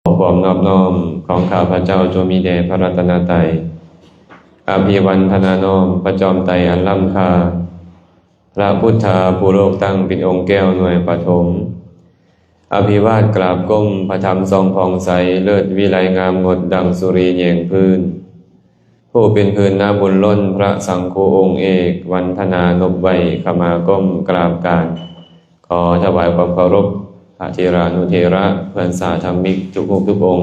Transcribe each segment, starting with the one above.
ຂໍຄວາມນອບນ້ອມຂອງຂ້າພະເຈົ້າຈົ່ງມີແດ່ພະລັດຕະນະໄຕ. ອະພິວັນທະນານ້ອມພະຈອມໄຕອັນລ້ຳຄ່າ, ພະພຸດທາຜູ້ໂລກຕັ້ງເປັນອົງແກ້ວໜ່ວຍປະຖົມ. ອະພິວາດກາບກົ້ມພະທຳສ່ອງຜ່ອງໃສ, ເລີດວິໄລງາມງົດດັ່ງສຸຣີແຍງພື້ນ. ຜູ້ເປັນພື້ນນາບຸນລົ້ນພະສັງຄູອົງເອກ, ວັນທະນານົບໄຫວ້ຂະມາກົ້ມກາບການ. ຂໍຖວາຍຄວາມເຄົາລົບພະເຖລານຸເຖລະ, ເພື່ອນສາທຳມິກທຸກຮູບທຸກອົງ.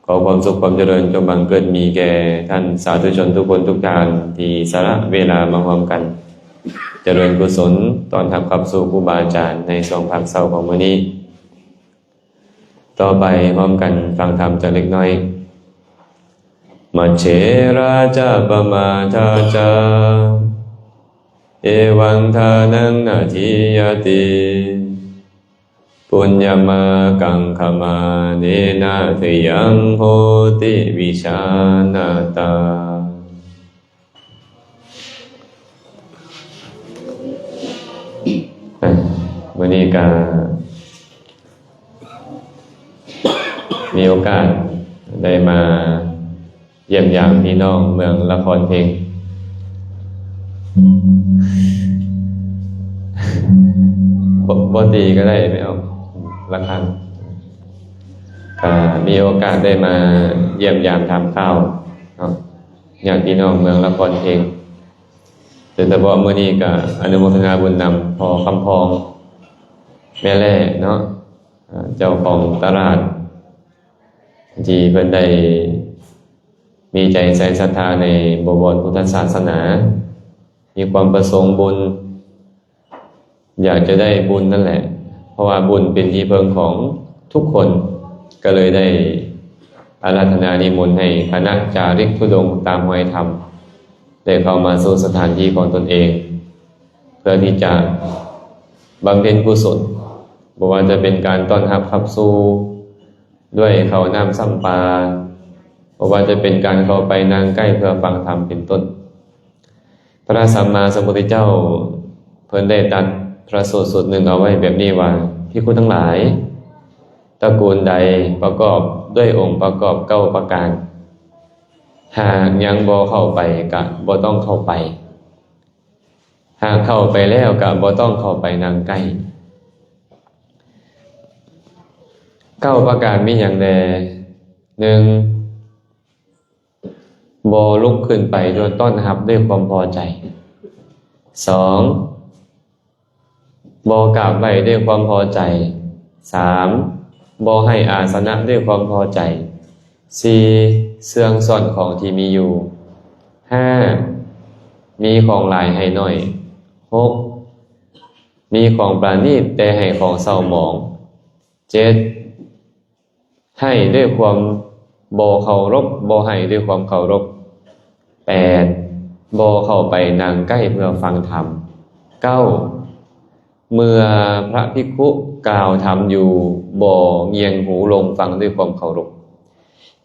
ຂໍຄວາມສຸກຄວາມຈະເລີນຈົ່ງບັງເກີດມີແກ່ທ່ານສາທຸຊົນທຸກຄົນທຸກທ່ານທີ່ສະຫຼະເວລາມາຮ່ວມກັນຈະເລີນກຸສົນຕ້ອນຮັບຂັບສູ່ຄູບາອາຈານໃນຊ່ວງພາກເຊົ້າຂອງມື້ນີ້. ຕໍ່ໄປຮ່ວມກັນຟັງທຳຈັກເລັກນ້ອຍ. ມັດເຖລາຈະປະມາທາຈາ ເອວັງທານັງນະທິຍາຕິ ປຸນຍະມາກັງຂະມາເນນະ ທະຍັງໂຫຕິວິຊານາຕາ. ມື້ນີ້ກະມີໂອກາດໄດ້ມາ ຢ້ຽມຢາມພີ່ນ້ອງເມືອງລະຄອນເພັງ. ບໍ່ ບໍ່ຕີກໍໄດ້ ໄປເອົາລະຄັງ. ກະມີໂອກາດໄດ້ມາຢ້ຽມຢາມຖາມຂ່າວເນາະ ຍາດພີ່ນ້ອງເມືອງລະຄອນເພັງ. ໂດຍສະເພາະມື້ນີ້ກະອະນຸໂມທະນາບຸນນຳພໍ່ຄຳພອງ ແມ່ແລ້ເນາະ ເຈົ້າຂອງຕະຫຼາດ ທີ່ເພິ່ນໄດ້ ມີໃຈໃສ່ສັດທາໃນບົວບອນພຸດທະສາສະໜາ, ມີຄວາມປະສົງບຸນ ຢາກຈະໄດ້ບຸນນັ້ນແຫຼະ ເພາະວ່າບຸນເປັນທີ່ເພິ່ງຂອງທຸກຄົນ, ກໍເລີຍໄດ້ອາລາທະນານິມົນໃຫ້ຄະນະຈາລິກທຸດົງຕາມຮອຍທຳ ໄດ້ເຂົ້າມາສູ່ສະຖານທີ່ຂອງຕົນເອງ ເພື່ອທີ່ຈະບຳເພັນກຸສົນ, ບໍ່ວ່າຈະເປັນການຕ້ອນຮັບຂັບສູ່ ດ້ວຍເຂົ້ານ້ຳຊ້ຳປາ, ບໍ່ວ່າຈະເປັນການເຂົ້າໄປນັ່ງໃກ້ເພື່ອຟັງທຳເປັນຕົ້ນ. ພະສຳມາສຳພຸດທະເຈົ້າເພິ່ນໄດ້ຕັດພະສູດສູດໜຶ່ງເອົາໄວ້ແບບນີ້ວ່າ, ພິກຂຸທັງຫຼາຍ, ຕະກູນໃດປະກອບດ້ວຍອົງປະກອບເກົ້າປະການ, ຫາກຍັງບໍ່ເຂົ້າໄປກະບໍ່ຕ້ອງເຂົ້າໄປ. ຫາກເຂົ້າໄປແລ້ວກະບໍ່ຕ້ອງເຂົ້າໄປນັ່ງໃກ້. ເກົ້າປະການມີຫຍັງແດ່? ໜຶ່ງ ບໍ່ລຸກຂຶ້ນໄປດ້ວຍ ຕ້ອນຮັບດ້ວຍຄວາມພໍໃຈ. ສອງ ບໍ່ກາບໄຫວ້ດ້ວຍຄວາມພໍໃຈ. ສາມ ບໍ່ໃຫ້ອາສະນະດ້ວຍຄວາມພໍໃຈ. ສີ່ ເຊື່ອງຊ້ອນຂອງທີ່ມີຢູ່. ຫ້າ ມີຂອງຫຼາຍໃຫ້ໜ້ອຍ. ຫົກ ມີຂອງປານີດແຕ່ໃຫ້ຂອງເສົ້າໝອງ. ເຈັດ ໃຫ້ດ້ວຍຄວາມບໍ່ເຄົາລົບ, ບໍ່ໃຫ້ດ້ວຍຄວາມເຄົາລົບ. ແປດ ບໍ່ເຂົ້າໄປນັ່ງໃກ້ເພື່ອຟັງທຳ. ເກົ້າ ເມື່ອພະພິກຂຸກ່າວທຳຢູ່ ບໍ່ງຽງຫູລົງຟັງດ້ວຍຄວາມເຄົາລົບ.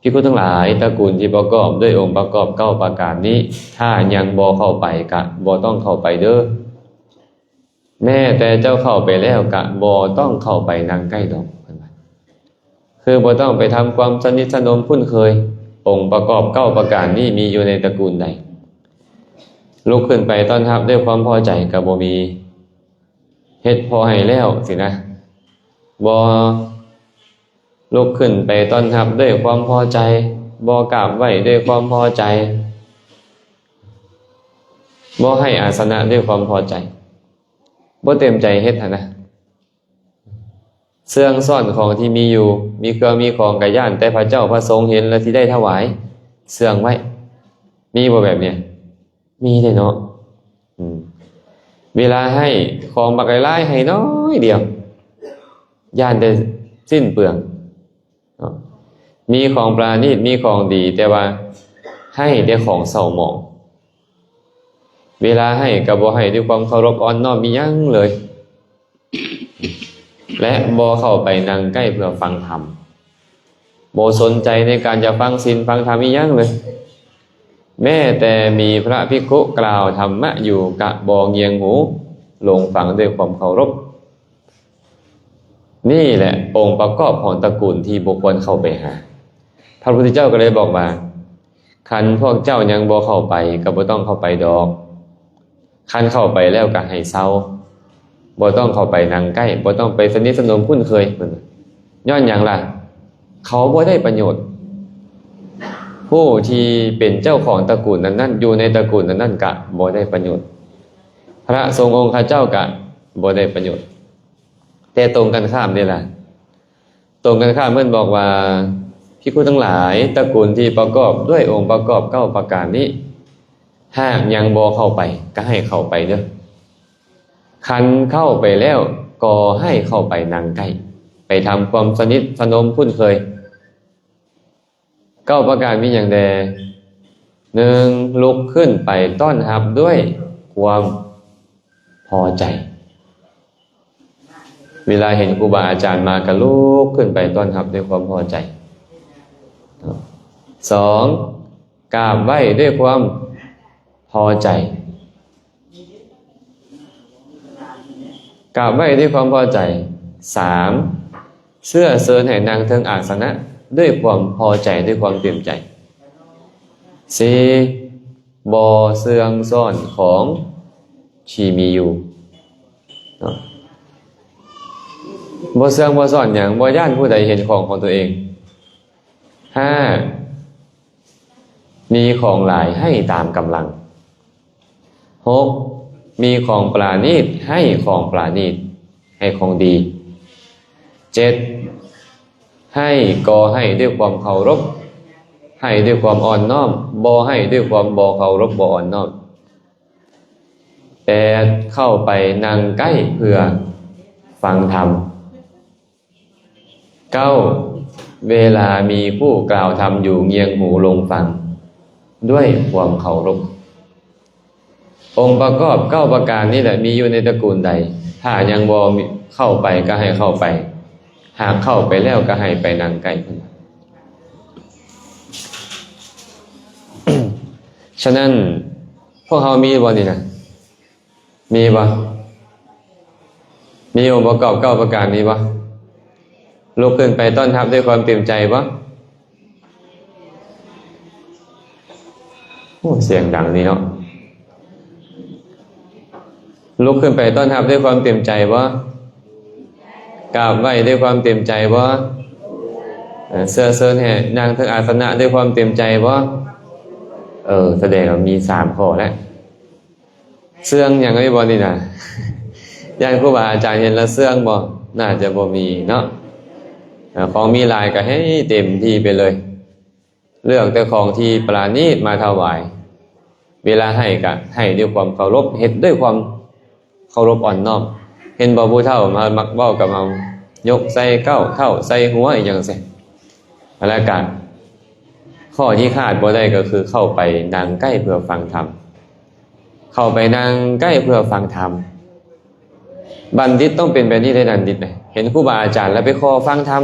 ພິກຂຸທັງຫຼາຍ, ຕະກູນທີ່ປະກອບດ້ວຍອົງປະກອບເກົ້າປະການນີ້, ຖ້າຍັງບໍ່ເຂົ້າໄປກະບໍ່ຕ້ອງເຂົ້າໄປເດີ້. ແມ້ແຕ່ເຈົ້າເຂົ້າໄປແລ້ວກະບໍ່ຕ້ອງເຂົ້າໄປນັ່ງໃກ້ດອກ, ເພິ່ນວ່າ. ຄືບໍ່ຕ້ອງໄປທຳຄວາມສະໜິດສະໜົມຄຸ້ນເຄີຍ. ອົງປະກອບເກົ້າປະການນີ້ມີຢູ່ໃນຕະກູນໃດ? ລຸກຂຶ້ນໄປຕ້ອນຮັບດ້ວຍຄວາມພໍໃຈກໍບໍ່ມີ. ເຮັດພໍໃຫ້ແລ້ວຊີ້ນະ. ບໍ່ລຸກຂຶ້ນໄປຕ້ອນຮັບດ້ວຍຄວາມພໍໃຈ, ບໍ່ກາບໄຫວ້ດ້ວຍຄວາມພໍໃຈ, ບໍ່ໃຫ້ອາສະນະດ້ວຍຄວາມພໍໃຈ, ບໍ່ເຕັມໃຈເຮັດຫັ້ນນະ. ເຊື່ອງຊ້ອນຂອງທີ່ມີຢູ່, ມີເຄື່ອງມີຂອງກະຢ້ານແຕ່ພະເຈົ້າພະສົງເຫັນແລ້ວຊິໄດ້ຖວາຍ, ເຊື່ອງໄວ້. ມີບໍ່ແບບນີ້? ມີເດ້ເນາະ. ອືມ ເວລາໃຫ້ຂອງບັກຫຼາຍໆ ໃຫ້ໜ້ອຍດຽວ, ຢ້ານແຕ່ສິ້ນເປືອງເນາະ. ມີຂອງປານີດ, ມີຂອງດີ, ແຕ່ວ່າໃຫ້ແຕ່ຂອງເສົ້າໝອງ. ເວລາໃຫ້ກໍບໍ່ໃຫ້ດ້ວຍຄວາມເຄົາລົບອ່ອນນ້ອມອີ່ຫຍັງເລີຍ. ແລະ ບໍ່ເຂົ້າໄປນັ່ງໃກ້ເພື່ອຟັງທຳ, ບໍ່ສົນໃຈໃນການຈະຟັງສິນຟັງທຳອີ່ຫຍັງເລີຍ. ແມ້ແຕ່ມີພະພິກຂຸກ່າວທຳມະຢູ່ ກະບໍ່ງຽງຫູລົງຟັງດ້ວຍຄວາມເຄົາລົບ. ນີ້ແຫຼະອົງປະກອບຂອງຕະກູນທີ່ບໍ່ຄວນເຂົ້າໄປຫາ. ພະພຸດທະເຈົ້າກໍເລີຍບອກວ່າ ຄັນພວກເຈົ້າຍັງບໍ່ເຂົ້າໄປ ກໍບໍ່ຕ້ອງເຂົ້າໄປດອກ. ຄັນເຂົ້າໄປແລ້ວກໍໃຫ້ເຊົາ, ບໍ່ຕ້ອງເຂົ້າໄປນັ່ງໃກ້, ບໍ່ຕ້ອງໄປສະໜິດສະໜົມຄຸ້ນເຄີຍ. ເພິ່ນວ່າ ຍ້ອນຫຍັງລະ? ເຂົາບໍ່ໄດ້ປະໂຫຍດ. ຜູ້ທີ່ເປັນເຈົ້າຂອງຕະກູນນັ້ນໆ ຢູ່ໃນຕະກູນນັ້ນໆ ກະບໍ່ໄດ້ປະໂຫຍດ. ພະສົງອົງຄະເຈົ້າກະບໍ່ໄດ້ປະໂຫຍດ. ແຕ່ຕົງກັນຂ້າມເດ້ລະ. ຕົງກັນຂ້າມເພິ່ນບອກວ່າ ພິກຂຸທັງຫຼາຍ, ຕະກູນທີ່ປະກອບດ້ວຍອົງປະກອບເກົ້າປະການນີ້ ຫາກຍັງບໍ່ເຂົ້າໄປ ກໍໃຫ້ເຂົ້າໄປເດີ້. ຄັນເຂົ້າໄປແລ້ວ ກໍໃຫ້ເຂົ້າໄປນັ່ງໃກ້, ໄປທຳຄວາມສະໜິດສະໜົມຄຸ້ນເຄີຍ. ເກົ້າປະການມີຫຍັງແດ່? ໜຶ່ງ, ລຸກຂຶ້ນໄປຕ້ອນຮັບດ້ວຍຄວາມພໍໃຈ. ເວລາເຫັນຄູບາອາຈານມາ ກໍລຸກຂຶ້ນໄປຕ້ອນຮັບດ້ວຍຄວາມພໍໃຈ. ສອງ, ກາບໄຫວ້ດ້ວຍຄວາມພໍໃຈ. ກາບໄຫວ້ດ້ວຍຄວາມພໍໃຈ. ສາມ, ເຊື້ອເຊີນໃຫ້ນັ່ງເທິງອາສະນະດ້ວຍຄວາມພໍໃຈ, ດ້ວຍຄວາມເຕັມໃຈ. ສີ່, ບໍ່ເຊື່ອງຊ້ອນຂອງທີ່ມີຢູ່ເນາະ. ບໍ່ເຊື່ອງບໍ່ຊ້ອນຫຍັງ? ບໍ່ຢ້ານຜູ້ໃດເຫັນຂອງຂອງຕົວເອງ. ຫ້າ, ມີຂອງຫຼາຍໃຫ້ຕາມກຳລັງ. ຫົກ, ມີຂອງປະນີດໃຫ້ຂອງປະນີດ, ໃຫ້ຂອງດີ. ເຈັດ, ໃຫ້ກໍໃຫ້ດ້ວຍຄວາມເຄົາລົບ, ໃຫ້ດ້ວຍຄວາມອ່ອນນ້ອມ, ບໍ່ໃຫ້ດ້ວຍຄວາມບໍ່ເຄົາລົບ, ບໍ່ອ່ອນນ້ອມ. ແປດ, ເຂົ້າໄປນັ່ງໃກ້ເພື່ອຟັງທຳ. ເກົ້າ, ເວລາມີຜູ້ກ່າວທຳຢູ່ ງຽງຫູລົງຟັງດ້ວຍຄວາມເຄົາລົບ. ອົງປະກອບເກົ້າປະການນີ້ແຫຼະ ມີຢູ່ໃນຕະກູນໃດ? ຖ້າຍັງບໍ່ເຂົ້າໄປກໍໃຫ້ເຂົ້າໄປ, ຫາກເຂົ້າໄປແລ້ວກໍໃຫ້ໄປນັ່ງໃກ້ເພິ່ນ. ສະນັ້ນ ພວກເຮົາມີບໍ່ນີ້ນະ? ມີບໍ່? ມີອົງປະກອບເກົ້າປະການນີ້ບໍ່? ລຸກຂຶ້ນໄປຕ້ອນຮັບດ້ວຍຄວາມເຕັມໃຈບໍ່? ໂອ້ ສຽງດັງນີ້ເນາະ. ລຸກຂຶ້ນໄປຕ້ອນຮັບດ້ວຍຄວາມເຕັມໃຈບໍ່? ກາບໄຫວ້ດ້ວຍຄວາມເຕັມໃຈບໍ່? ເອີ ເຊື້ອເຊີນໃຫ້ນັ່ງເທິງອາສະນະດ້ວຍຄວາມເຕັມໃຈບໍ່? ເອີ ສະແດງວ່າມີສາມຂໍ້ແລ້ວ. ເຊື່ອງຫຍັງໄວ້ບໍ່ນີ້ນະ? ຢ້ານຄູບາອາຈານເຫັນແລ້ວເຊື່ອງບໍ່? ໜ້າຈະບໍ່ມີເນາະ. ເອີ ຂອງມີຫຼາຍກໍໃຫ້ເຕັມທີ່ໄປເລີຍ. ເລືອກແຕ່ຂອງທີ່ປະນີດມາຖວາຍ. ເວລາໃຫ້ກໍໃຫ້ດ້ວຍຄວາມເຄົາລົບ, ເຮັດດ້ວຍຄວາມເຄົາລົບອ່ອນນ້ອມ. ເຫັນບໍ່ ຜູ້ເຖົ້າມາມັກເວົ້າກັບເຮົາ, ຍົກໃສ່ເກົ້າ, ເທົ້າໃສ່ຫົວ ອີຫຍັງຈັ່ງຊີ້. ແລ້ວກໍຂໍ້ທີ່ຂາດບໍ່ໄດ້ກໍຄືເຂົ້າໄປນັ່ງໃກ້ເພື່ອຟັງທຳ. ເຂົ້າໄປນັ່ງໃກ້ເພື່ອຟັງທຳ. ບັນດິດຕ້ອງເປັນແບບນີ້ເດ້ ບັນດິດນະ. ເຫັນຄູບາອາຈານແລ້ວໄປຂໍຟັງທຳ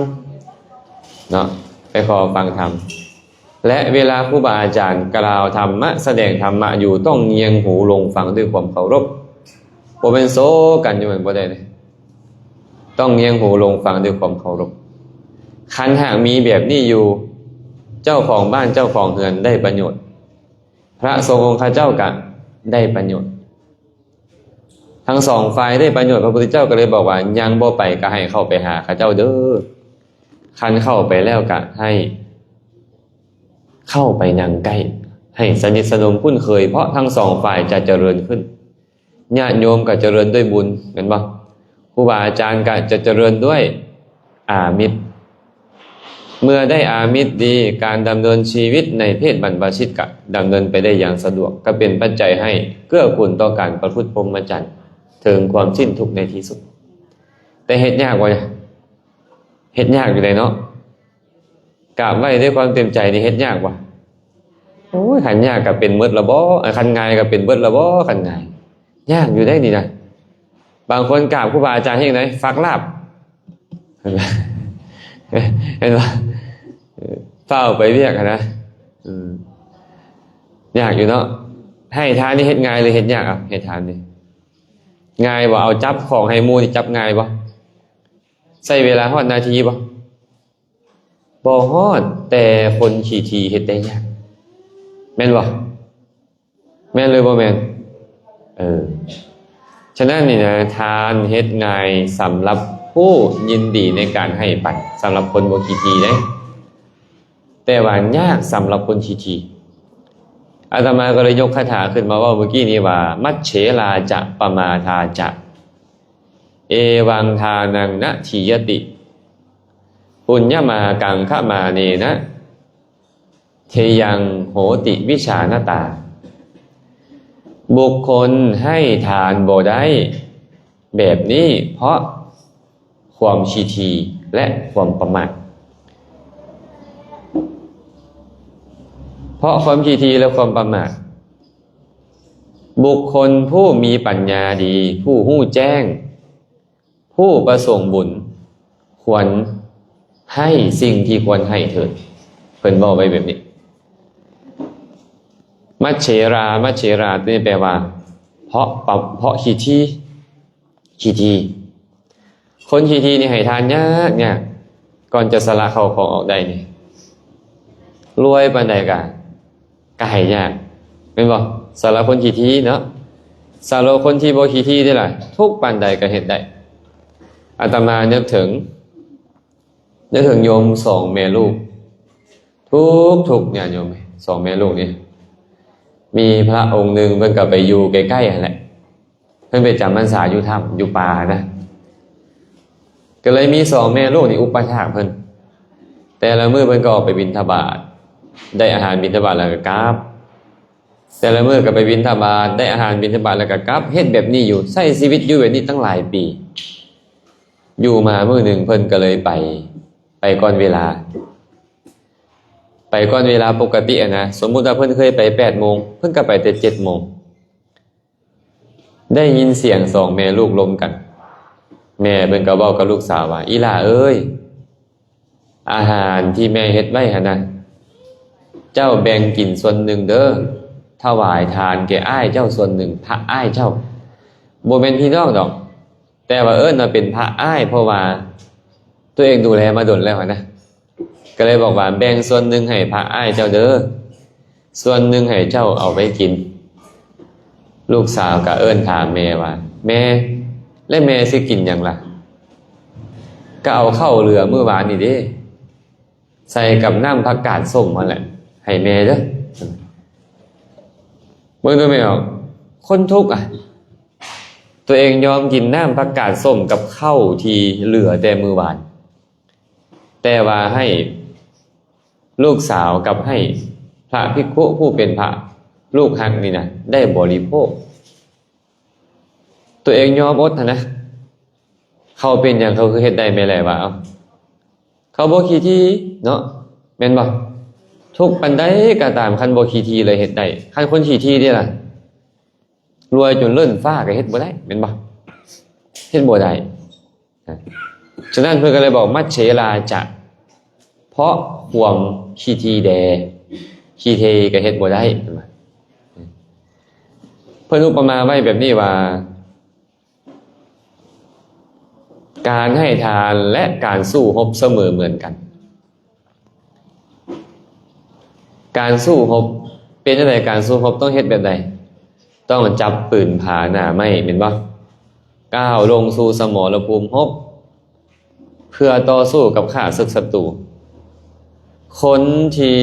ເນາະ, ໄປຂໍຟັງທຳ. ແລະ ເວລາຄູບາອາຈານກ່າວທຳມະ, ສະແດງທຳມະຢູ່, ຕ້ອງງຽງຫູລົງຟັງດ້ວຍຄວາມເຄົາລົບ. ບໍ່ແມ່ນໂຊກັນຢູ່ ມັນບໍ່ໄດ້ເດ້. ຕ້ອງງຽງຫູລົງຟັງດ້ວຍຄວາມເຄົາລົບ. ຄັນຫາກມີແບບນີ້ຢູ່, ເຈົ້າຂອງບ້ານເຈົ້າຂອງເຮືອນໄດ້ປະໂຫຍດ, ພະສົງອົງຄະເຈົ້າກະໄດ້ປະໂຫຍດ. ທັງສອງຝ່າຍໄດ້ປະໂຫຍດ, ພະພຸດທະເຈົ້າກໍເລີຍບອກວ່າ ຍັງບໍ່ໄປກໍໃຫ້ເຂົ້າໄປຫາເຂົາເຈົ້າເດີ້. ຄັນເຂົ້າໄປແລ້ວກໍໃຫ້ເຂົ້າໄປນັ່ງໃກ້, ໃຫ້ສະໜິດສະໜົມຄຸ້ນເຄີຍ, ເພາະທັງສອງຝ່າຍຈະຈະເລີນຂຶ້ນ. ຍາດໂຍມກໍຈະເລີນດ້ວຍບຸນ, ແມ່ນບໍ່? ຄູບາອາຈານກໍຈະຈະເລີນດ້ວຍອາມິດ. ເມື່ອໄດ້ອາມິດດີ, ການດຳເນີນຊີວິດໃນເພດບັນພະຊິດກະດຳເນີນໄປໄດ້ຢ່າງສະດວກ, ກະເປັນປັດໄຈໃຫ້ເກື້ອກູນຕໍ່ການປະພຶດພົມມະຈັນ ເຖິງຄວາມສິ້ນທຸກໃນທີ່ສຸດ. ແຕ່ເຮັດຍາກບໍ່? ເຮັດຍາກຢູ່ໃດເນາະ. ກາບໄຫວ້ດ້ວຍຄວາມເຕັມໃຈນີ້ເຮັດຍາກບໍ່? ໂອ້ຍ ຄັນຍາກກະເປັນເໝິດລະບໍ? ຄັນງ່າຍກະເປັນເບິດລະບໍ? ຄັນງ່າຍ ຍາກຢູ່ໃດນີ້ນະ. ບາງຄົນກາບຄູບາອາຈານເຮັດຈັ່ງໃດ? ຝາກລາບ. ເຫັນບໍ່? ເອີ ຟ້າວໄປວຽກຫັ້ນນະ. ອືມ ຍາກຢູ່ເນາະ. ໃຫ້ທານນີ້ເຮັດງ່າຍຫຼືເຮັດຍາກ? ເອົາ ໃຫ້ທານນີ້ງ່າຍບໍ່? ເອົາ ຈັບຂອງໃຫ້ໝູ່ນີ້ຈັບງ່າຍບໍ່? ໃຊ້ເວລາຮອດນາທີບໍ່? ບໍ່ຮອດ, ແຕ່ຄົນຂີ້ຖີ່ເຮັດໄດ້ຍາກ ແມ່ນບໍ່? ແມ່ນຫຼືບໍ່ແມ່ນ? ເອີ ສະນັ້ນນີ້ນະ ທານເຮັດງ່າຍສຳລັບຜູ້ຍິນດີໃນການໃຫ້ປັນ ສຳລັບຄົນບໍ່ຂີ້ຖີ່ເດ້, ແຕ່ວ່າຍາກສຳລັບຄົນຂີ້ຖີ່. ອາດຕະມາກໍເລີຍຍົກຄາຖາຂຶ້ນມາເວົ້າເມື່ອກີ້ນີ້ວ່າ ມັດເສລາຈະປະມາທາຈະ ເອວັງທານັງນະທີຍະຕິ ປຸນຍະມາກັງຂະມາເນນະ ເທຍັງໂຫຕິວິຊານະຕາ. ບຸກຄົນໃຫ້ທານບໍ່ໄດ້ແບບນີ້ ເພາະຄວາມຂີ້ຖີ່ ແລະ ຄວາມປະໝາດ. ເພາະຄວາມຂີ້ຖີ່ ແລະ ຄວາມປະໝາດ, ບຸກຄົນຜູ້ມີປັນຍາດີ, ຜູ້ຮູ້ແຈ້ງ, ຜູ້ປະສົງບຸນ ຄວນໃຫ້ສິ່ງທີ່ຄວນໃຫ້ເທີ້ນ. ເພິ່ນເວົ້າໄວ້ແບບນີ້. ມັດເສລາ, ມັດເສລາ ຕົວນີ້ແປວ່າ ເພາະປະ, ເພາະຂີ້ຖີ່, ຂີ້ຖີ່. ຄົນຂີ້ຖີ່ນີ້ໃຫ້ທານຍາກ, ຍາກ. ກ່ອນຈະສະຫຼະເຂົ້າຂອງອອກໄດ້ນີ້ ລວຍປານໃດກະ ກະໃຫ້ຍາກ ແມ່ນບໍ່? ສຳລັບຄົນຂີ້ຖີ່ເນາະ. ສຳລັບຄົນທີ່ບໍ່ຂີ້ຖີ່ເດ້ລະ ທຸກປານໃດກະເຮັດໄດ້. ອາດຕະມານຶກເຖິງ, ນຶກເຖິງໂຍມສອງແມ່ລູກ ທຸກໆ ຍາດໂຍມ ສອງແມ່ລູກນີ້ ມີພະອົງໜຶ່ງເພິ່ນກະໄປຢູ່ໃກ້ໆຫັ້ນແຫຼະ. ເພິ່ນໄປຈຳພັນສາຢູ່ຖ້ຳ ຢູ່ປ່ານະ. ກໍເລີຍມີສອງແມ່ລູກນີ້ອຸປະຖາກເພິ່ນ. ແຕ່ລະມື້ເພິ່ນກໍອອກໄປບິນທະບາດ, ໄດ້ອາຫານບິນທະບາດແລ້ວກໍກັບ. ແຕ່ລະມື້ກໍໄປບິນທະບາດ, ໄດ້ອາຫານບິນທະບາດແລ້ວກໍກັບ. ເຮັດແບບນີ້ຢູ່, ໃຊ້ຊີວິດຢູ່ແບບນີ້ຕັ້ງຫຼາຍປີ. ຢູ່ມາມື້ໜຶ່ງເພິ່ນກໍເລີຍໄປ, ໄປກ່ອນເວລາ. ໄປກ່ອນເວລາປົກກະຕິຫັ້ນນະ. ສົມມຸດວ່າເພິ່ນເຄີຍໄປແປດໂມງ, ເພິ່ນກໍໄປແຕ່ເຈັດໂມງ. ໄດ້ຍິນສຽງສອງແມ່ລູກລົມກັນ. ແມ່ເພິ່ນກໍເວົ້າກັບລູກສາວວ່າ, ອີ່ຫຼ້າເອີຍ, ອາຫານທີ່ແມ່ເຮັດໄວ້ຫັ້ນນະ, ເຈົ້າແບ່ງກິນສ່ວນໜຶ່ງເດີ, ຖວາຍທານແກ່ອ້າຍເຈົ້າສ່ວນໜຶ່ງ, ພະອ້າຍເຈົ້າ. ບໍ່ແມ່ນພີ່ນ້ອງດອກ, ແຕ່ວ່າເອີ້ນວ່າເປັນພະອ້າຍ, ເພາະວ່າຕົວເອງດູແລມາດົນແລ້ວຫັ້ນນະ. ກໍເລີຍບອກວ່າ, ແບ່ງສ່ວນໜຶ່ງໃຫ້ພະອ້າຍເຈົ້າເດີ, ສ່ວນໜຶ່ງໃຫ້ເຈົ້າເອົາໄວ້ກິນ. ລູກສາວກໍເອີ້ນຖາມແມ່ວ່າ, ແມ່, ແລະແມ່ຊິກິນຫຍັງລະ? ກໍເອົາເຂົ້າເຫຼືອມື້ວານນີ້ເດ້, ໃສ່ກັບນ້ຳຜັກກາດສົ້ມຫັ້ນແຫຼະ, ໃຫ້ແມ່ເດີ. ເບິ່ງດູແມ່ເນາະ, ຄົນທຸກອະ, ຕົວເອງຍອມກິນນ້ຳຜັກກາດສົ້ມກັບເຂົ້າທີ່ເຫຼືອແຕ່ມື້ວານ. ແຕ່ວ່າໃຫ້ລູກສາວກັບໃຫ້ພະພິກຂຸຜູ້ເປັນພະລູກຮັກນີ້ນະ ໄດ້ບໍລິໂພກ. ຕົວເອງຍອມອົດຫັ້ນນະ. ເຂົາເປັນຫຍັງເຂົາຄືເຮັດໄດ້ແມ່ແຫຼວ່າ? ເອົາ ເຂົາບໍ່ຂີ້ຖີ່ເນາະ, ແມ່ນບໍ່? ທຸກປານໃດກໍຕາມ, ຄັນບໍ່ຂີ້ຖີ່ເລີຍເຮັດໄດ້. ຄັນຄົນຂີ້ຖີ່ເດ້ລະ? ລວຍຈົນເລີ້ນຟ້າກໍເຮັດບໍ່ໄດ້ ແມ່ນບໍ່? ເຮັດບໍ່ໄດ້. ສະນັ້ນເພິ່ນກໍເລີຍບອກ ມັດເສລາຈະ ເພາະຄວາມຂີ້ຖີ່ແດ່, ຂີ້ເທກໍເຮັດບໍ່ໄດ້. ເພິ່ນອຸປະມາໄວ້ແບບນີ້ວ່າ ການໃຫ້ທານ ແລະ ການສູ້ຮົບສະເໝີເໝືອນກັນ. ການສູ້ຮົບເປັນຈັ່ງໃດ? ການສູ້ຮົບຕ້ອງເຮັດແບບໃດ? ຕ້ອງຈັບປືນຜາໜ້າໄມ້ ແມ່ນບໍ່? ກ້າວລົງສູ່ສະໝໍລະພູມຮົບ ເພື່ອຕໍ່ສູ້ກັບຂ້າສຶກສັດຕູ. ຄົນທີ່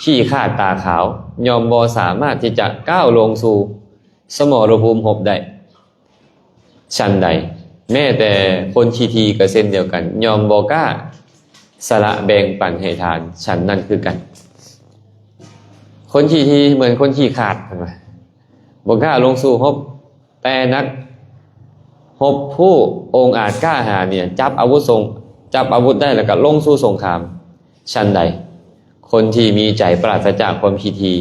ຂີ້ຂາດຕາຂາວ ຍ່ອມບໍ່ສາມາດທີ່ຈະກ້າວລົງສູ່ສະໝໍລະພູມຮົບໄດ້. ສັນໃດ, ແມ້ແຕ່ຄົນຂີ້ຖີ່ກໍເຊັ່ນດຽວກັນ, ຍ່ອມບໍ່ກ້າສະຫຼະແບ່ງປັນໃຫ້ທານ, ສັນນັ້ນຄືກັນ. ຄົນຂີ້ຖີ່ເໝືອນຄົນຂີ້ຂາດ, ເພິ່ນວ່າ ບໍ່ກ້າລົງສູ້ຮົບ, ແຕ່ນັກຮົບຜູ້ອົງອາດກ້າຫານນີ້ ຈັບອາວຸດສົງ, ຈັບອາວຸດໄດ້ແລ້ວກໍລົງສູ່ສົງຄາມ. ສັນໃດ, ຄົນທີ່ມີໃຈປາສະຈາກຄວາມຂີ້ຖີ່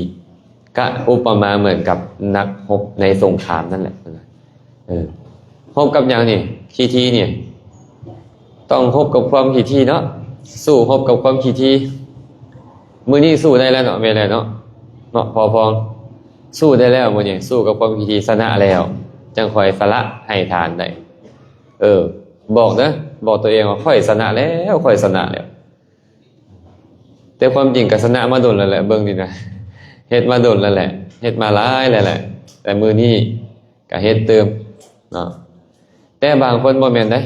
ກະອຸປະມາເໝືອນກັບນັກຮົບໃນສົງຄາມນັ້ນແຫຼະ. ເອີ ຮົບກັບຫຍັງນີ້? ຂີ້ຖີ່ນີ້ ຕ້ອງຮົບກັບຄວາມຂີ້ຖີ່ເນາະ, ສູ້ຮົບກັບຄວາມຂີ້ຖີ່. ມື້ນີ້ສູ້ໄດ້ແລ້ວເນາະ, ແມ່ນແລ້ວເນາະ, ເນາະ ພໍ່ພອງ? ສູ້ໄດ້ແລ້ວມື້ນີ້, ສູ້ກັບຄວາມຂີ້ຖີ່ ຊະນະແລ້ວ, ຈັ່ງຄ່ອຍສະຫຼະໃຫ້ທານໄດ້. ເອີ ບອກເດີ, ບອກຕົວເອງວ່າ ຂ້ອຍຊະນະແລ້ວ ຂ້ອຍຊະນະແລ້ວ. ແຕ່ຄວາມຈິງກໍຊະນະມາດົນແລ້ວແຫຼະ ເບິ່ງນີ້ນະ ເຮັດມາດົນແລ້ວແຫຼະ ເຮັດມາຫຼາຍແລ້ວແຫຼະ ແຕ່ມື້ນີ້ກໍເຮັດຕື່ມເນາະ. ແຕ່ບາງຄົນບໍ່ແມ່ນເດ້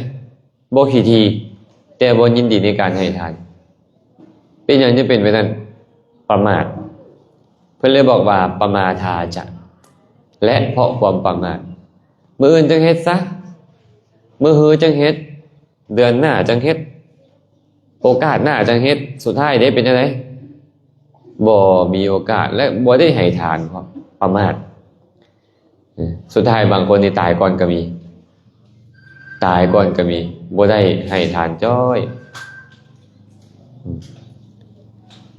ບໍ່ຂີ້ຖີ່ ແຕ່ບໍ່ຍິນດີໃນການໃຫ້ທານ. ເປັນຫຍັງຈຶ່ງເປັນແບບນັ້ນ? ປະໝາດ. ເພິ່ນເລີຍບອກວ່າ ປະມາທາຈະ ແລະ ເພາະຄວາມປະໝາດ. ມື້ອື່ນຈັ່ງເຮັດຊະ ມື້ຮືຈັ່ງເຮັດ ເດືອນໜ້າຈັ່ງເຮັດ ໂອກາດໜ້າຈັ່ງເຮັດ. ສຸດທ້າຍເດ້ ເປັນຈັ່ງໃດ? ບໍ່ມີໂອກາດ ແລະ ບໍ່ໄດ້ໃຫ້ທານ ເພາະປະໝາດ. ສຸດທ້າຍບາງຄົນນີ້ຕາຍກ່ອນກໍມີ ຕາຍກ່ອນກໍມີ ບໍ່ໄດ້ໃຫ້ທານຈ້ອຍ.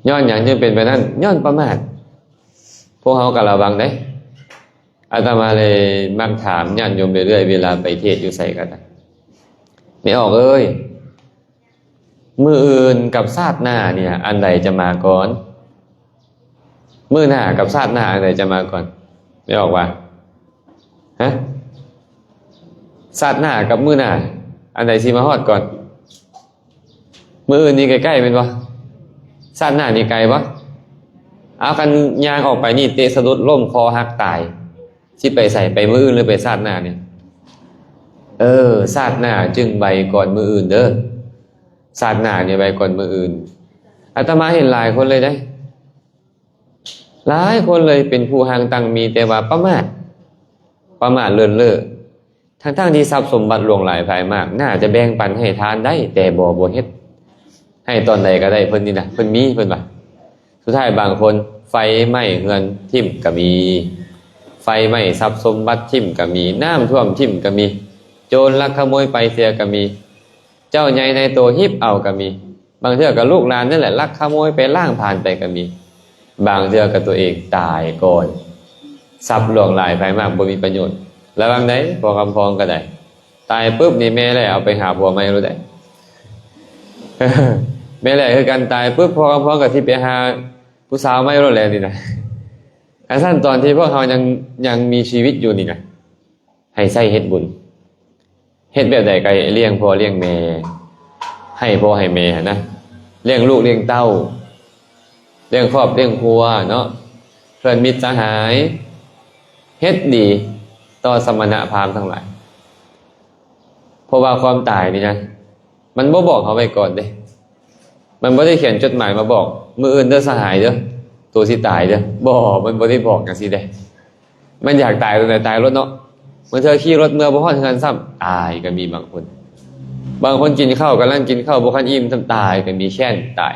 ຍ້ອນຫຍັງຈຶ່ງເປັນແບບນັ້ນ? ຍ້ອນປະໝາດ. ພວກເຮົາກໍລະວັງເດ້. ອາດຕະມາເລີຍມັກຖາມຍາດໂຍມເລື້ອຍໆ ເວລາໄປເທດຢູ່ໃສກໍໄດ້, ແມ່ອອກເອີຍ, ມື້ອື່ນກັບຊາດໜ້າເນ່ຍ ອັນໃດຈະມາກ່ອນ? ມື້ໜ້າກັບຊາດໜ້າ ອັນໃດຈະມາກ່ອນ? ແມ່ອອກວ່າ ຮະ? ຊາດໜ້າກັບມື້ໜ້າ ອັນໃດຊິມາຮອດກ່ອນ? ມື້ອື່ນນີ້ໃກ້ໆ ແມ່ນບໍ່? ຊາດໜ້ານີ້ໄກບໍ່? ເອົາ ຄັນຍ່າງອອກໄປນີ້ ເຕະສະດຸດລົ້ມ ຄໍຫັກຕາຍ ຊິໄປໃສ? ໄປມື້ອື່ນ ຫຼື ໄປຊາດໜ້ານີ້? ເອີ ຊາດໜ້າຈຶ່ງໄວກ່ອນມື້ອື່ນເດີ້. ຊາດໜ້ານີ້ໄວກ່ອນມື້ອື່ນ. ອາດຕະມາເຫັນຫຼາຍຄົນເລີຍເດ້. ຫຼາຍຄົນເລີຍເປັນຜູ້ຮັ່ງຕັ້ງມີ ແຕ່ວ່າປະໝາດ, ປະໝາດເລີນເລີ. ທັງໆທີ່ຊັບສົມບັດຫຼວງຫຼາຍພາຍມາກ ໜ້າຈະແບ່ງປັນໃຫ້ທານໄດ້ ແຕ່ບໍ່ ບໍ່ເຮັດ. ໃຫ້ຕອນໃດກໍໄດ້ ເພິ່ນນີ້ນະ ເພິ່ນມີ ເພິ່ນວ່າ. ສຸດທ້າຍບາງຄົນໄຟໄໝ້ເຮືອນຖິ້ມກໍມີ, ໄຟໄໝ້ຊັບສົມບັດຖິ້ມກໍມີ, ນ້ຳຖ້ວມຖິ້ມກໍມີ, ໂຈນລັກຂະໂມຍໄປເສຍກໍມີ. ເຈົ້າໃຫຍ່ນາຍໂຕຮິບເອົາກໍມີ. ບາງເທື່ອກໍລູກຫຼານນັ້ນແຫຼະ ລັກຂະໂມຍໄປ ລ້າງຜານໄປກໍມີ. ບາງເທື່ອກໍຕົວເອງຕາຍກ່ອນ. ຊັບຫຼວງຫຼາຍພາຍມາກ ບໍ່ມີປະໂຫຍດ. ລະວັງໄດ໋ ພໍ່ຄຳພອງກໍໄດ້. ຕາຍປຶບນີ້ ແມ່ແຫຼເອົາໄປຫາຜົວໃໝ່ໂລດໄດ໋. ແມ່ແຫຼຄືກັນ, ຕາຍປຶບ ພໍ່ຄຳພອງກໍຊິໄປຫາຜູ້ສາວໃໝ່ໂລດແຫຼະນີ້ນະ. ຄັນຊັ້ນ ຕອນທີ່ພວກເຮົາຍັງ ຍັງມີຊີວິດຢູ່ນີ້ນະ ໃຫ້ໃຊ້ເຮັດບຸນ. ເຮັດແບບໃດກໍໃຫ້ລ້ຽງພໍ່ລ້ຽງແມ່, ໃຫ້ພໍ່ໃຫ້ແມ່ຫັ້ນນະ, ລ້ຽງລູກລ້ຽງເຕົ້າ, ລ້ຽງຄອບລ້ຽງຄົວເນາະ, ເພື່ອນມິດສະຫາຍ, ເຮັດດີຕໍ່ສະມະນະພາມທັງຫຼາຍ. ເພາະວ່າຄວາມຕາຍນີ້ນະ ມັນບໍ່ບອກເຮົາໄວ້ກ່ອນເດ້. ມັນບໍ່ໄດ້ຂຽນຈົດໝາຍມາບອກ, ມື້ອື່ນເດີ້ສະຫາຍເດີ້, ໂຕຊິຕາຍເດີ້. ບໍ່, ມັນບໍ່ໄດ້ບອກຈັ່ງຊີ້ເດ້. ມັນຢາກຕາຍຕອນໃດຕາຍໂລດເນາະ. ບາງເທື່ອຂີ່ລົດເມືອບໍ່ຮອດເຮືອນຊ້ຳ, ຕາຍກໍມີບາງຄົນ. ບາງຄົນກິນເຂົ້າ, ກຳລັງກິນເຂົ້າບໍ່ທັນອີ່ມຊ້ຳ, ຕາຍກໍມີ, ແຄ້ນຕາຍ.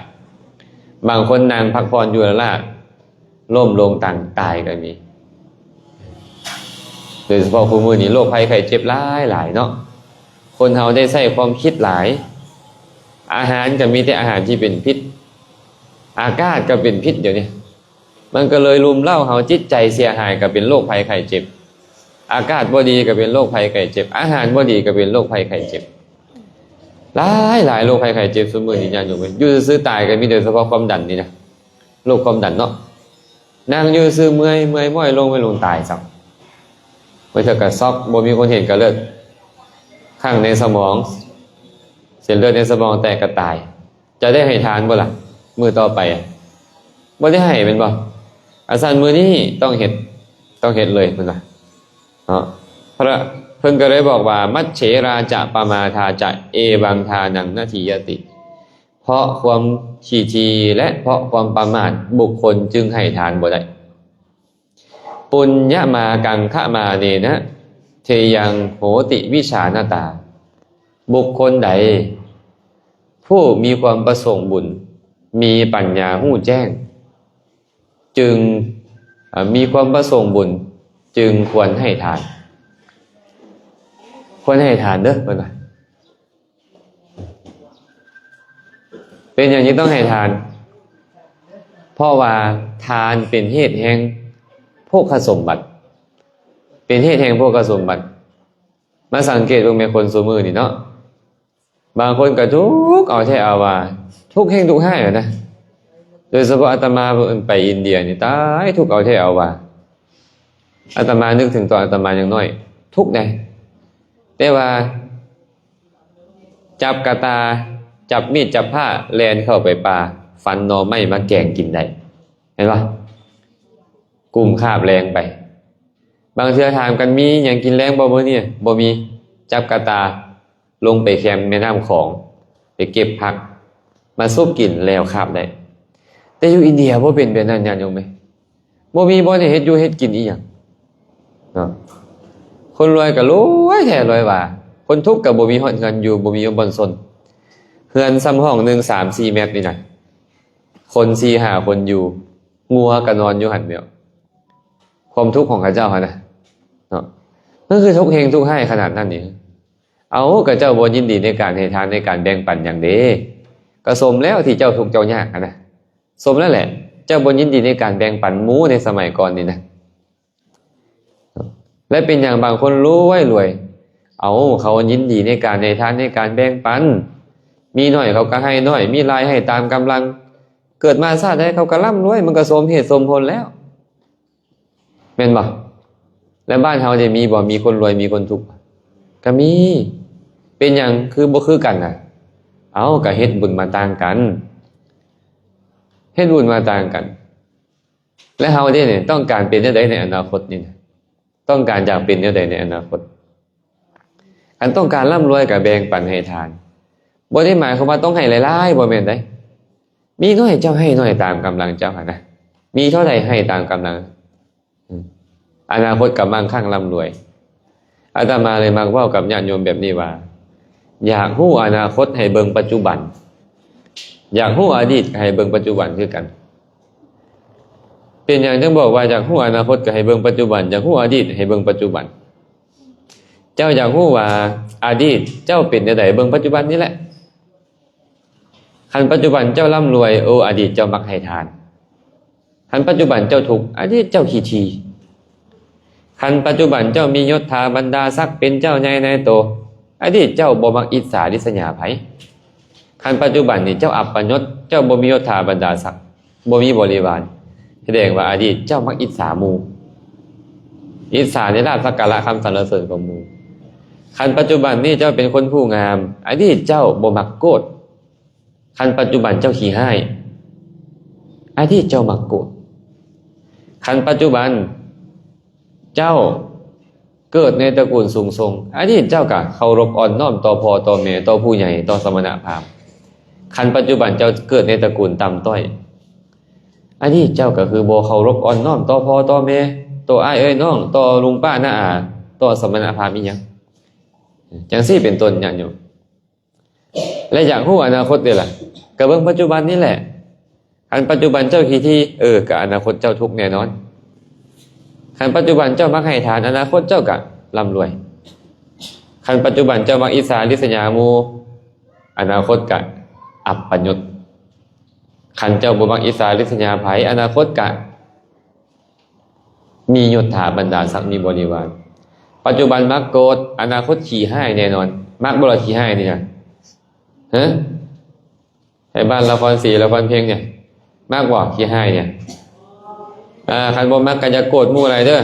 ບາງຄົນນັ່ງພັກຜ່ອນຢູ່ລະລາ, ລົ້ມລົງຕັງຕາຍກໍມີ. ໂດຍສະເພາະຄູ່ມື້ນີ້ໂລກໄພໄຂ້ເຈັບຫຼາຍໆເນາະ. ຄົນເຮົາໄດ້ໃຊ້ຄວາມຄິດຫຼາຍ, ອາຫານກໍມີແຕ່ອາຫານທີ່ເປັນພິດ, ອາກາດກໍເປັນພິດດຽວນີ້. ມັນກໍເລີຍລຸມເລົ້າເຮົາ, ຈິດໃຈເສຍຫາຍກໍເປັນໂລກໄພໄຂ້ເຈັບ, ອາກາດບໍ່ດີກໍເປັນໂລກໄພໄຂ້ເຈັບ, ອາຫານບໍ່ດີກໍເປັນໂລກໄພໄຂ້ເຈັບ. ຫຼາຍໆໂລກໄພໄຂ້ເຈັບຊຸມມື້ນີ້ຍາດໂຍມເອີຍ. ຢູ່ຊື່ໆຕາຍກໍມີ, ໂດຍສະເພາະຄວາມດັນນີ້ນະ. ໂລກຄວາມດັນເນາະ, ນັ່ງຢູ່ຊື່ເມື່ອຍ, ເມື່ອຍມ້ອຍລົງ, ໄປລົງຕາຍຊ້ຳ. ບາງເທື່ອກໍຊັອກ, ບໍ່ມີຄົນເຫັນກໍເລືອດຂ້າງໃນສະໝອງ, ເສັ້ນເລືອດໃນສະໝອງແຕກກໍຕາຍ. ຈະໄດ້ໃຫ້ທານບໍ່ລະ? ມື້ຕໍ່ໄປບໍ່ໄດ້ໃຫ້ແມ່ນບໍ່? ອາສັນມື້ນີ້ຕ້ອງເຮັດ, ຕ້ອງເຮັດເລີຍເພິ່ນວ່າເນາະ. ພະ ເພິ່ນກໍເລີຍບອກວ່າ ມັດເສລາຈະປະມາທາຈະ ເອວັງທານັງນະທີຍະຕິ. ເພາະຄວາມຂີ້ຖີ່ ແລະ ເພາະຄວາມປະໝາດ ບຸກຄົນຈຶ່ງໃຫ້ທານບໍ່ໄດ້. ປຸນຍະມາກັງຄະມາເນນະ ເທຍັງໂຫຕິວິຊານະຕາ. ບຸກຄົນໃດຜູ້ມີຄວາມປະສົງບຸນ ມີປັນຍາຮູ້ແຈ້ງ ຈຶ່ງ ເອີ ມີຄວາມປະສົງບຸນ ຈຶ່ງຄວນໃຫ້ທານ. ຄວນໃຫ້ທານເດີ້ ເພິ່ນວ່າ. ເປັນຫຍັງຈຶ່ງຕ້ອງໃຫ້ທານ? ເພາະວ່າທານເປັນເຫດແຫ່ງໂພຄະສົມບັດ, ເປັນເຫດແຫ່ງໂພຄະສົມບັດ. ມາສັງເກດເບິ່ງແມ່ ຄົນຊຸມື້ນີ້ເນາະ, ບາງຄົນກໍທຸກເອົາແທ້ເອົາວ່າ, ທຸກແຮງທຸກຮ້າຍນະ. ໂດຍສະເພາະອາດຕະມາໄປອິນເດຍນີ້ ຕາຍ ທຸກເອົາແທ້ເອົາວ່າ. ອາດຕະມານຶກເຖິງຕອນອາດຕະມາຍັງນ້ອຍ ທຸກໃດ, ແຕ່ວ່າ ໃຈ ຈັບກະຕ່າ ຈັບມີດຈັບພ້າ ແລ່ນເຂົ້າໄປປ່າ ຟັນໜໍ່ໄມ້ມາແກງກິນໄດ້ ເຫັນບໍ່? ກຸ້ມຄາບແລງໄປ. ບາງເທື່ອຖາມກັນ ມີຫຍັງກິນແລງບໍ່ມື້ນີ້? ບໍ່ມີ. ຈັບກະຕ່າ ລົງໄປແຄມແມ່ນ້ຳຂອງ ໄປເກັບຜັກມາສຸກກິນ ແລ້ວຄາບໄດ້. ແຕ່ຢູ່ອິນເດຍບໍ່ເປັນແບບນັ້ນ ຍາດໂຍມເອີຍ. ບໍ່ມີບ່ອນໃຫ້ເຮັດຢູ່ເຮັດກິນອີ່ຫຍັງເນາະ. ຄົນລວຍກໍລວຍແທ້ລວຍວ່າ ຄົນທຸກກໍບໍ່ມີຮອດເຮືອນຢູ່ ບໍ່ມີບ່ອນຊົນ. ເຮືອນຊ່ຳຫ້ອງໜຶ່ງ ສາມສີ່ແມັດນີ້ນະ ຄົນສີ່ຫ້າຄົນຢູ່ ງົວກໍນອນຢູ່ຫັ້ນແລ້ວ. ຄວາມທຸກຂອງເຂົາເຈົ້າຫັ້ນນະເນາະ ມັນຄືທຸກເຮງທຸກຮ້າຍຂະໜາດນັ້ນນີ້. ເອົາ ກະເຈົ້າບໍ່ຍິນດີໃນການໃຫ້ທານ ໃນການແບ່ງປັນຫຍັງເດ້. ກະສົມແລ້ວທີ່ເຈົ້າທຸກເຈົ້າຍາກຫັ້ນນະ. ສົມແລ້ວແຫຼະ ເຈົ້າບໍ່ຍິນດີໃນການແບ່ງປັນໝູ່ໃນສະໄໝກ່ອນນີ້ນະ. ແລະ ເປັນຫຍັງບາງຄົນລວຍໆ ເອົາ ເຂົາຍິນດີໃນການໃຫ້ທານ ໃນການແບ່ງປັນ. ມີໜ້ອຍເຂົາກໍໃຫ້ໜ້ອຍ ມີຫຼາຍໃຫ້ຕາມກຳລັງ. ເກີດມາຊາດໃດເຂົາກໍລ່ຳລວຍ ມັນກໍສົມເຫດສົມຜົນແລ້ວ ແມ່ນບໍ່? ແລະ ບ້ານເຮົາເດ ມີບໍ່? ມີຄົນລວຍ ມີຄົນທຸກ ກໍມີ. ເປັນຫຍັງຄືບໍ່ຄືກັນນະ? ເອົາ ກໍເຮັດບຸນມາຕ່າງກັນ ເຮັດບຸນມາຕ່າງກັນ. ແລະ ເຮົາເດນີ້ ຕ້ອງການເປັນແນວໃດໃນອະນາຄົດນີ້ນະ? ຕ້ອງການຢາກເປັນແນວໃດໃນອະນາຄົດ? ຄັນຕ້ອງການລ່ຳລວຍກໍແບ່ງປັນໃຫ້ທານ. ບໍ່ໄດ້ໝາຍຄວາມວ່າຕ້ອງໃຫ້ຫຼາຍໆ ບໍ່ແມ່ນໃດ. ມີໜ້ອຍເຈົ້າໃຫ້ໜ້ອຍຕາມກຳລັງເຈົ້າຫັ້ນນະ. ມີເທົ່າໃດໃຫ້ຕາມກຳລັງ. ອາ ອະນາຄົດກໍໝັ່ງຄັ່ງລ່ຳລວຍ. ອາດຕະມາເລີຍມັກເວົ້າກັບຍາດໂຍມແບບນີ້ວ່າ ຢາກຮູ້ອະນາຄົດໃຫ້ເບິ່ງປັດຈຸບັນ, ຢາກຮູ້ອະດີດໃຫ້ເບິ່ງປັດຈຸບັນຄືກັນ. ເປັນຫຍັງຈຶ່ງບອກວ່າຢາກຮູ້ອະນາຄົດກໍໃຫ້ເບິ່ງປັດຈຸບັນ, ຢາກຮູ້ອະດີດໃຫ້ເບິ່ງປັດຈຸບັນ? ເຈົ້າຢາກຮູ້ວ່າອະດີດເຈົ້າເປັນແນວໃດ, ເບິ່ງປັດຈຸບັນນີ້ແຫຼະ. ຄັນປັດຈຸບັນເຈົ້າລ່ຳລວຍ, ໂອ, ອະດີດເຈົ້າມັກໃຫ້ທານ. ຄັນປັດຈຸບັນເຈົ້າທຸກ, ອະດີດເຈົ້າຂີ້ຖີ່. ຄັນປັດຈຸບັນເຈົ້າມີຍົດຖາບັນດາສັກເປັນເຈົ້າໃຫຍ່ນາຍໂຕ, ອະດີດເຈົ້າບໍ່ມັກອິດສາລິດສະຫຍາໃຜ. ຄັນປັດຈຸບັນນີ້ເຈົ້າອັບປະຍົດ, ເຈົ້າບໍ່ມີຍົດຖາບັນດາສັກ, ບໍ່ມີບໍລິວານ, ສະແດງວ່າອະດີດເຈົ້າມັກອິດສາໝູ່, ອິດສາໃນລາບສັກກາລະຄຳສັນລະເສີນຂອງໝູ່. ຄັນປັດຈຸບັນນີ້ເຈົ້າເປັນຄົນຜູ້ງາມ, ອະດີດເຈົ້າບໍ່ມັກໂກດ. ຄັນປັດຈຸບັນເຈົ້າຂີ້ຮ້າຍ, ອະດີດເຈົ້າມັກໂກດ. ຄັນປັດຈຸບັນເຈົ້າເກີດໃນຕະກູນສູງສົ່ງ, ອະດີດເຈົ້າກະເຄົາລົບອ່ອນນ້ອມຕໍ່ພໍ່ຕໍ່ແມ່, ຕໍ່ຜູ້ໃຫຍ່, ຕໍ່ສະມະນະພາມ. ຄັນປັດຈຸບັນເຈົ້າເກີດໃນຕະກູນຕ່ຳຕ້ອຍ, ອະດີດເຈົ້າກະຄືບໍ່ເຄົາລົບອ່ອນນ້ອມຕໍ່ພໍ່ຕໍ່ແມ່, ຕໍ່ອ້າຍເອື້ອຍນ້ອງ, ຕໍ່ລຸງປ້ານ້າອາ, ຕໍ່ສະມະນະພາມອີ່ຫຍັງ. ຈັ່ງຊີ້ເປັນຕົ້ນ, ຍາດໂຍມ. ແລະ ຢາກຮູ້ອະນາຄົດເດລະ? ກະເບິ່ງປັດຈຸບັນນີ້ແຫຼະ. ຄັນປັດຈຸບັນເຈົ້າຂີ້ຖີ່, ເອີ, ກະອະນາຄົດເຈົ້າທຸກແນ່ນອນ. ຄັນປັດຈຸບັນເຈົ້າມັກໃຫ້ທານ, ອະນາຄົດເຈົ້າກະລ່ຳລວຍ. ຄັນປັດຈຸບັນເຈົ້າມັກອິດສາລິດສະຫຍາໝູ່, ອະນາຄົດກະອັບປະຍົດ. ຄັນເຈົ້າບໍ່ມັກອິດສາລິດສະຫຍາໃຜ, ອະນາຄົດກະ ມີຍົດຖາບັນດາສັກ, ມີບໍລິວານ. ປັດຈຸບັນມັກໂກດ, ອະນາຄົດຂີ້ຮ້າຍແນ່ນອນ. ມັກບໍ່ລະຂີ້ຮ້າຍນີ້ນະ? ຮະ? ໄທບ້ານ ລະຄອນສີ ລະຄອນເພັງນີ້ ມັກບໍ່ຂີ້ຮ້າຍນີ້? ອາ ຄັນບໍ່ມັກກໍຢ່າໂກດໝູ່ຫຼາຍເດີ,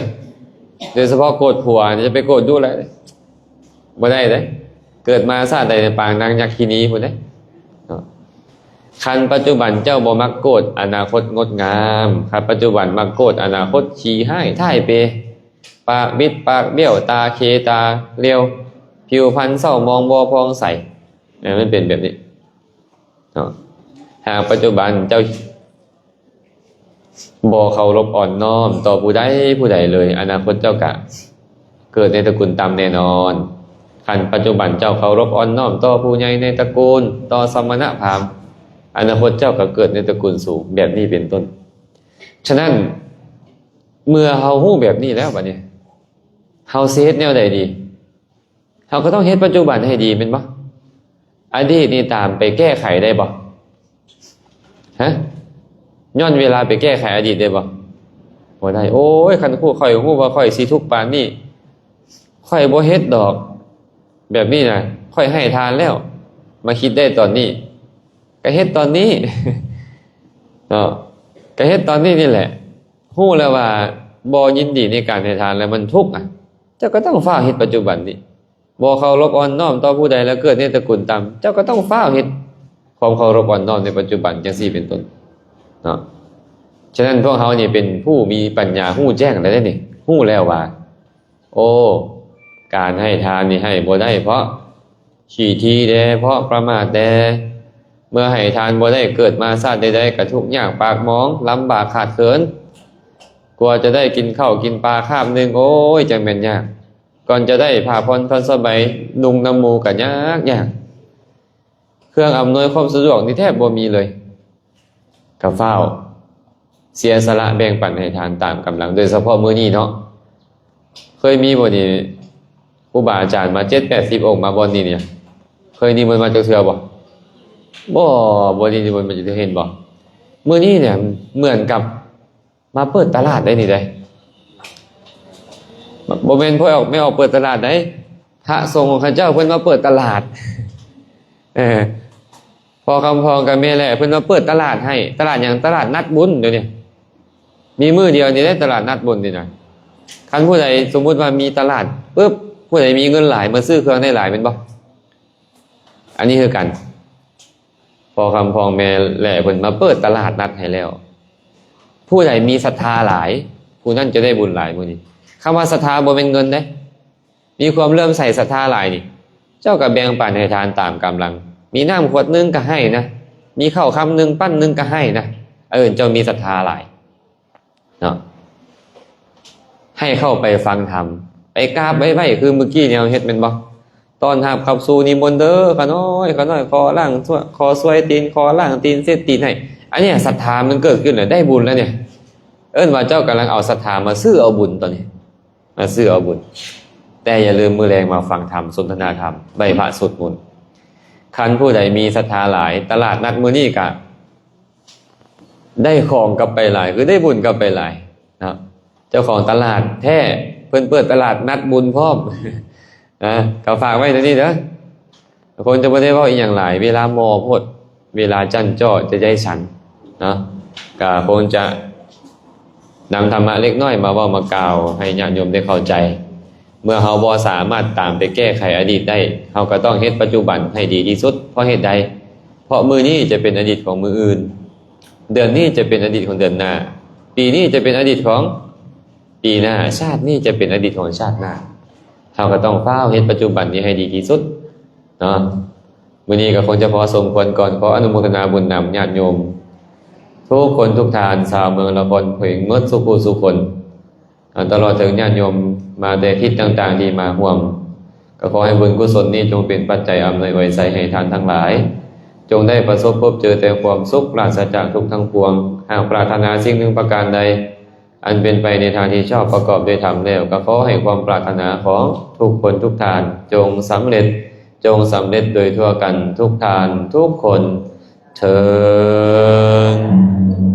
ໂດຍສະເພາະໂກດຜົວນີ້ ຢ່າໄປໂກດດຸຫຼາຍເດີ. ບໍ່ໄດ້ເດ້. ເກີດມາຊາດໃດປາງນາງຍັກຂີ້ໜີພຸ້ນເດ້ເນາະ. ຄັນປັດຈຸບັນເຈົ້າບໍ່ມັກໂກດ, ອະນາຄົດງົດງາມ. ຄັນປັດຈຸບັນມັກໂກດ, ອະນາຄົດຂີ້ຮ້າຍທ້າຍເປ, ປາກບິດປາກບ້ຽວ, ຕາເຂຕາຫຼຽວ, ຜິວພັນເສົ້າໝອງບໍ່ຜ່ອງໃສ. ເອີ, ມັນເປັນແບບນີ້ເນາະ. ຫາກປັດຈຸບັນເຈົ້າ ບໍ່ເຄົາລົບອ່ອນນ້ອມຕໍ່ຜູ້ໃດຜູ້ໃດເລີຍ, ອະນາຄົດເຈົ້າກະເກີດໃນຕະກຸນຕ່ຳແນ່ນອນ. ຄັນປັດຈຸບັນເຈົ້າເຄົາລົບອ່ອນນ້ອມຕໍ່ຜູ້ໃຫຍ່ໃນຕະກຸນ, ຕໍ່ສະມະນະພາມ, ອະນາຄົດເຈົ້າກໍເກີດໃນຕະກຸນສູງ, ແບບນີ້ເປັນຕົ້ນ. ສະນັ້ນ ເມື່ອເຮົາຮູ້ແບບນີ້ແລ້ວ, ບັດນີ້ເຮົາຊິເຮັດແນວໃດດີ? ເຮົາກໍຕ້ອງເຮັດປັດຈຸບັນໃຫ້ດີແມ່ນບໍ່? ອະດີດນີ້ຕາມໄປແກ້ໄຂໄດ້ບໍ່? ຮະ? ຍ້ອນເວລາໄປແກ້ໄຂອະດີດໄດ້ບໍ່? ບໍ່ໄດ້. ໂອ້ຍ, ຄັນຜູ້ຂ້ອຍຮູ້ວ່າຂ້ອຍຊິທຸກປານນີ້, ຂ້ອຍບໍ່ເຮັດດອກ. ແບບນີ້ນະ, ຂ້ອຍໃຫ້ທານແລ້ວ, ມາຄິດໄດ້ຕອນນີ້, ກໍເຮັດຕອນນີ້ເນາະ, ກໍເຮັດຕອນນີ້ນີ້ແຫຼະ. ຮູ້ແລ້ວວ່າບໍ່ຍິນດີໃນການໃຫ້ທານ ແລ້ວມັນທຸກນະ, ເຈົ້າກໍຕ້ອງຟ້າວເຮັດປັດຈຸບັນນີ້. ບໍ່ເຄົາລົບອ່ອນນ້ອມຕໍ່ຜູ້ໃດ ແລ້ວເກີດໃນຕະກຸນຕ່ຳ ເຈົ້າກໍຕ້ອງຟ້າວເຮັດຄວາມເຄົາລົບອ່ອນນ້ອມໃນປັດຈຸບັນ ຈັ່ງຊີ້ເປັນຕົ້ນເນາະ. ສະນັ້ນ ພວກເຮົານີ້ເປັນຜູ້ມີປັນຍາ ຮູ້ແຈ້ງແລ້ວເດ້ນີ້ ຮູ້ແລ້ວວ່າ ໂອ້ ການໃຫ້ທານນີ້ໃຫ້ບໍ່ໄດ້ເພາະຂີ້ຖີ່ແດ່ ເພາະປະໝາດແດ່. ເມື່ອໃຫ້ທານບໍ່ໄດ້ ເກີດມາຊາດໃດໆກໍທຸກຍາກປາກໝອງ ລຳບາກຂາດເຂີນ. ກວ່າຈະໄດ້ກິນເຂົ້າກິນປາຄາບໜຶ່ງ ໂອ້ຍ ຈັ່ງແມ່ນຍາກ. ກ່ອນຈະໄດ້ຜ້າຜ່ອນທ່ອນສະໄບນຸ່ງນຳໝູ່ກໍຍາກໆ. ເຄື່ອງອຳນວຍຄວາມສະດວກນີ້ແທບບໍ່ມີເລີຍ. ກໍຟ້າວເສຍສະຫຼະແບ່ງປັນໃຫ້ທານຕາມກຳລັງ ໂດຍສະເພາະມື້ນີ້ເນາະ. ເຄີຍມີບໍ່ນີ້ ຄູບາອາຈານມາເຈັດແປດສິບອົງມາບ່ອນນີ້ນີ້ ເຄີຍນິມົນມາຈັກເທື່ອບໍ່? ບໍ່ ບໍ່ໄດ້ນິມົນມາຈັກເທື່ອ ເຫັນບໍ່? ມື້ນີ້ນີ້ເໝືອນກັບມາເປີດຕະຫຼາດໄດ໋ນີ້ໄດ໋. ບໍ່ແມ່ນພໍ່ອອກແມ່ອອກເປີດຕະຫຼາດໄດ໋ ພະສົງຂອງເຂົາເຈົ້າເພິ່ນມາເປີດຕະຫຼາດ. ເອີ ພໍ່ຄຳພອງກັບແມ່ແຫຼະ ເພິ່ນມາເປີດຕະຫຼາດໃຫ້. ຕະຫຼາດຫຍັງ? ຕະຫຼາດນັດບຸນ. ດຽວນີ້ມີມື້ດຽວນີ້ເດ້ ຕະຫຼາດນັດບຸນນີ້ນະ. ຄັນຜູ້ໃດສົມມຸດວ່າມີຕະຫຼາດປຶບ ຜູ້ໃດມີເງິນຫຼາຍ ມາຊື້ເຄື່ອງໄດ້ຫຼາຍແມ່ນບໍ່? ອັນນີ້ຄືກັນ ພໍ່ຄຳພອງແມ່ແຫຼະເພິ່ນມາເປີດຕະຫຼາດນັດໃຫ້ແລ້ວ. ຜູ້ໃດມີສັດທາຫຼາຍ ຜູ້ນັ້ນຈະໄດ້ບຸນຫຼາຍມື້ນີ້. ຄຳວ່າສັດທາບໍ່ແມ່ນເງິນເດ້. ມີຄວາມເຫຼື້ອມໃສສັດທາຫຼາຍນີ້ ເຈົ້າກໍແບ່ງປັນໃຫ້ທານຕາມກຳລັງ. ມີນ້ຳຂວດໜຶ່ງກໍໃຫ້ນະ ມີເຂົ້າຄຳໜຶ່ງ ປັ້ນໜຶ່ງກໍໃຫ້ນະ. ເອີ້ນເຈົ້າມີສັດທາຫຼາຍເນາະ. ໃຫ້ເຂົ້າໄປຟັງທຳ ໄປກາບໄຫວ້ ຄືມື້ກີ້ນີ້ເຮົາເຮັດແມ່ນບໍ່? ຕ້ອນຮັບຂັບສູ່ນິມົນເດີ ຂ້ານ້ອຍ ຂ້ານ້ອຍ ຂໍລ້າງ ຂໍຊ່ວຍຕີນ ຂໍລ້າງຕີນ ເຊັດຕີນໃຫ້. ອັນນີ້ສັດທາມັນເກີດຂຶ້ນແລ້ວ ໄດ້ບຸນແລ້ວນີ້. ເອີ້ນວ່າເຈົ້າກຳລັງເອົາສັດທາມາຊື້ເອົາບຸນຕອນນີ້. ມາຊື້ເອົາບຸນ. ແຕ່ຢ່າລືມມື້ແລງມາຟັງທຳ ສົນທະນາທຳ ໄຫວ້ພະສວດມົນ. ຄັນຜູ້ໃດມີສັດທາຫຼາຍ ຕະຫຼາດນັດມື້ນີ້ກະໄດ້ຂອງກັບໄປຫຼາຍ ຄືໄດ້ບຸນກັບໄປຫຼາຍເນາະ. ເຈົ້າຂອງຕະຫຼາດແທ້ ເພິ່ນເປີດຕະຫຼາດນັດບຸນພ້ອມນະ. ກໍຝາກໄວ້ເທົ່ານີ້ເດີ. ຄົງຈະບໍ່ໄດ້ເວົ້າອີ່ຫຍັງຫຼາຍ ເວລາມໍໂພດ ເວລາຊັ້ນເຈາະຈະໃຫຍ່ສັນເນາະ. ກໍຄົງຈະນຳທຳມະເລັກນ້ອຍມາເວົ້າມາກ່າວໃຫ້ຍາດໂຍມໄດ້ເຂົ້າໃຈ. ເມື່ອເຮົາບໍ່ສາມາດຕາມໄປແກ້ໄຂອະດີດໄດ້ ເຮົາກໍຕ້ອງເຮັດປັດຈຸບັນໃຫ້ດີທີ່ສຸດ. ເພາະເຫດໃດ? ເພາະມື້ນີ້ຈະເປັນອະດີດຂອງມື້ອື່ນ, ເດືອນນີ້ຈະເປັນອະດີດຂອງເດືອນໜ້າ, ປີນີ້ຈະເປັນອະດີດຂອງປີໜ້າ, ຊາດນີ້ຈະເປັນອະດີດຂອງຊາດໜ້າ. ເຮົາກໍຕ້ອງຟ້າວເຮັດປັດຈຸບັນນີ້ໃຫ້ດີທີ່ສຸດເນາະ. ມື້ນີ້ກໍຄົງຈະພໍສົມຄວນກ່ອນ. ຂໍອະນຸໂມທະນາບຸນນຳຍາດໂຍມທຸກຄົນທຸກທ່ານ, ຊາວເມືອງລະຄອນເພັງໝົດສູ່ຜູ້ສູ່ຄົນ, ຕະຫຼອດເຖິງຍາດໂຍມມາແຕ່ທິດຕ່າງໆທີ່ມາຮ່ວມ, ກໍຂໍໃຫ້ບຸນກຸສົນນີ້ຈົ່ງເປັນປັດໄຈອຳນວຍອວຍໄຊໃຫ້ທ່ານທັງຫຼາຍ, ຈົ່ງໄດ້ປະສົບພົບເຈີແຕ່ຄວາມສຸກ, ປາສະຈາກທຸກທັງປວງ. ຫາກປາດຖະໜາສິ່ງໜຶ່ງປະການໃດ ອັນເປັນໄປໃນທາງທີ່ຊອບປະກອບດ້ວຍທຳແລ້ວ, ກໍຂໍໃຫ້ຄວາມປາດຖະໜາຂອງທຸກຄົນທຸກທ່ານ ຈົ່ງສຳເລັດ, ຈົ່ງສຳເລັດໂດຍທົ່ວກັນທຸກທ່ານທຸກຄົນເທີ້ນ.